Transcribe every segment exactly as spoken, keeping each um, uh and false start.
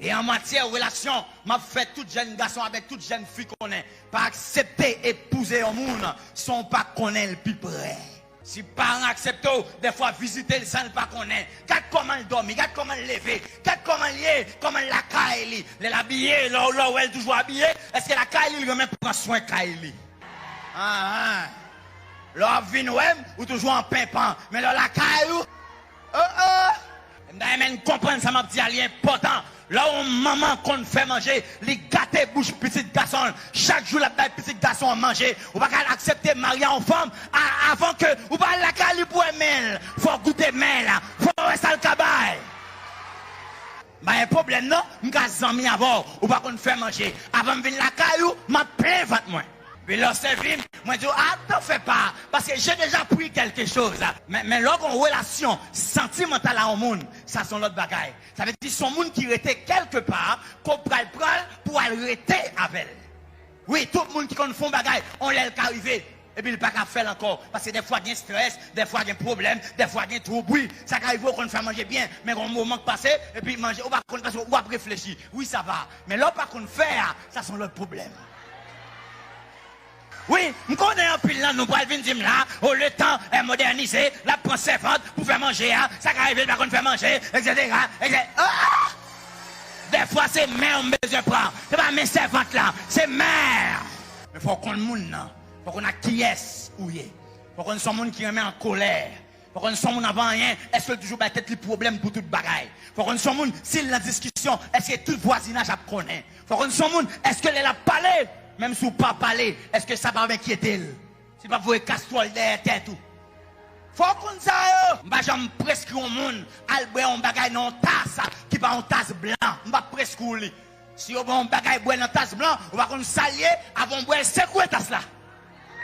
E an matyè relasyon, m ap fè tout jèn gason avèk tout jèn fi konnen, pa aksepte epouze yon moun san w pa konnen l pi pre. Si paran aksepte w, dèfwa vizite l san l pa konnen. Gad kòman l dòmi, gad kòman l leve, gad kòman l ye, kòman l lakay li. Lè l abiye, lè w, lè w wè l toujou abiye, èske lakay li, l renmen pran swen kay li? Anhan. Lè w ap vin wè m, ou toujou an penpan. Men lè w lakay ou, oh, oh. M ta renmen n konprann sa m ap di a, li enpòtan. Lè yon manman konn fè manje, li gate bouch pitit gason l. Chak jou l ap bay pitit gason an manje. Ou pa ka aksepte marye a yon fanm a, avan ke ou pa al lakay li pou wè men l. Fò w goute men l. Fò w wè sa l ka bay. M pa gen pwoblèm non, m ka zanmi avè w. Ou pa konn fè manje. Avan m vin lakay ou, m ap plen vant mwen. Epi lè w sèvi m, mwen di w, ah, t'en fais pas, parce que j'ai déjà pris quelque chose. Men, men lè w gen yon relasyon santimantal a yon moun, sa se yon lòt bagay. Sa vle di se yon moun ki rete kèlkepa, ke w pral pran l pou w al rete avè l. Wi, tout moun ki konn fè yon bagay, yon lè l ka rive, epi l pa ka fè l ankò. Paske dèfwa gen estrès, dèfwa gen pwoblèm, dèfwa gen twoub, wi. Sa ka rive w konn fè manje byen, men gen yon moman k pase, epi manje, ou pa konn paske w ap reflechi. Wi, sa va. Men lè w pa konn fè a, sa se yon lòt pwoblèm. Wi, m konnen anpil nan nou pral vin di m la, oh, le temps est modernisé, l ap pran sèvant pou fè manje a, sa ka rive l pa konn fè manje, etsetera, etsetera. Ah! Dèfwa se mè w m bezwen pran, se pa men sèvant la, se mè. Men fò w konn moun nan, fò w konn ak kiyès ou ye. Fò w konn se yon moun ki renmen an kolè. Fò konn se yon moun ap anyen, èske l toujou bay tèt li pwoblèm pou tout bagay? Fò konn se yon moun, si l nan diskisyon, èske tout vwazinaj ap konnen? Fò konn se yon moun, èske lè l ap pale, menm si w pa pale, èske sa p ap enkyete l? Si l p ap voye kastwòl dèyè tèt ou? Fò w konn sa yo! M pa janm preskri yon moun al bwè yon bagay nan yon tas ki pa yon tas blan. M p ap preskri w li. Si yo ba w yon bagay bwè nan tas blan, ou pa konn sa l ye, avan w bwè l, sekwe tas la.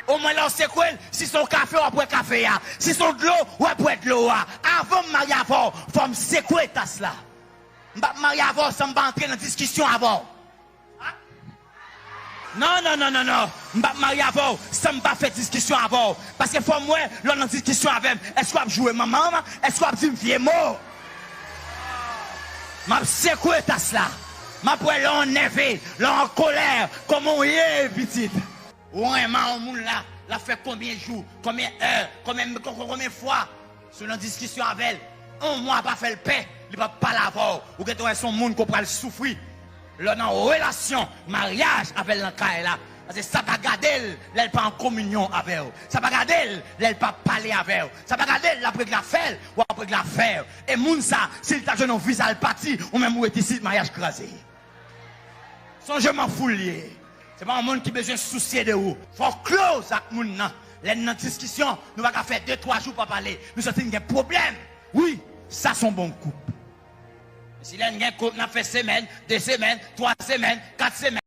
Omwen lè w sekwe l, si se yon kafe, w ap wè kafe a. Si se yon dlo, w ap wè dlo a. Avan m marye avè w, fò m sekwe tas la. M p ap marye avè w san m pa antre nan diskisyon avè w. Non, non, non, non, non. M p ap marye avè w san m pa fè diskisyon avè w. Paske fò m wè, lè w nan diskisyon avè m, èske w ap joure manman m? Èske w ap di m vye mo? M ap sekwe tas la. M ap wè lè w nève, lè w an kolè, kòman w ye, pitit. Ou renmen yon moun la, l ap fè konbyen jou, konbyen è, konbyen, kon-, kon-, konbyen fwa? Si w nan diskisyon avè l, yon mwa pa fè l pè, li p ap pale avè w. Ou gentan wè se yon moun ke w pral soufri. Lè w nan relasyon, maryaj avè l nan kay la. Paske sa pa gade l lè l pa an kominyon avè w. Sa pa gade l lè l pa pale avè w. Sa pa gade l, l ap regle afè l, w ap regle afè w. E moun sa, si l ta jwenn yon viza l pati, ou menm ou ret isit, maryaj kraze. Sonje m an foul ye. Se pa yon moun ki bezwen sousye de ou. Fò w close ak moun nan. Lè n nan diskisyon, nou pa ka fè de, twa jou pa pale. Nou santi n gen pwoblèm. Wi, sa se yon bon koup. Si lè n gen koup, n ap fè semèn, de semèn, twa semèn, kat semèn.